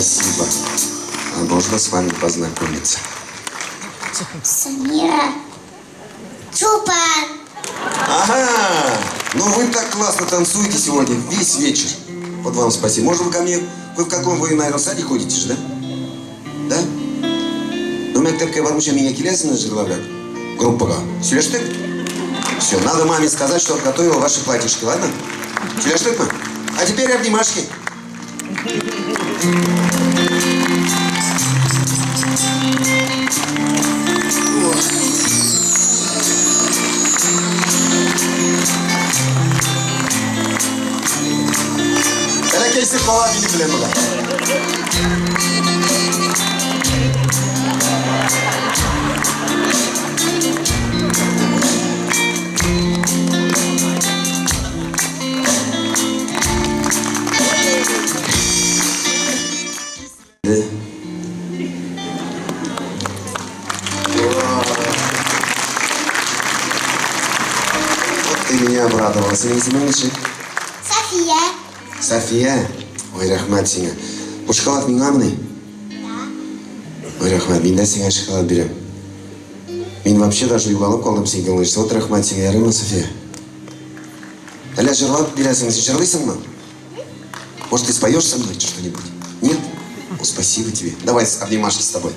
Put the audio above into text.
Спасибо. А можно с вами познакомиться? Самира. Чулпан. Ага! Ну вы так классно танцуете сегодня весь вечер. Вот вам спасибо. Может, вы ко мне... Вы в каком вы, наверное, саде ходите же, да? Да? Ну, мәктәпкә бармыйча миңа киләсеңме җырларга? Группага. Сөйләштек? Все, надо маме сказать, что готовила ваши платьишки, ладно? Сөйләштекме? А теперь обнимашки. Бәләкәйсе кала минем белән монда. Да. Вот ты меня обрадовала. Синең исемең ничек? София. София. Ой, рәхмәт сиңа. Бу шоколад миңамыни? Да. Ой, рәхмәт, мин дә сиңа шоколад бирәм. Мин вообще даже югалып калдым син кыңлыйсың. Вот рәхмәт сиңа, ярыймы, София? Әллә җырлап бирәсең, син җырлыйсыңмы? Может, ты споешь со мной что-нибудь? Нет? Ну, спасибо тебе. Давай обнимашки с тобой.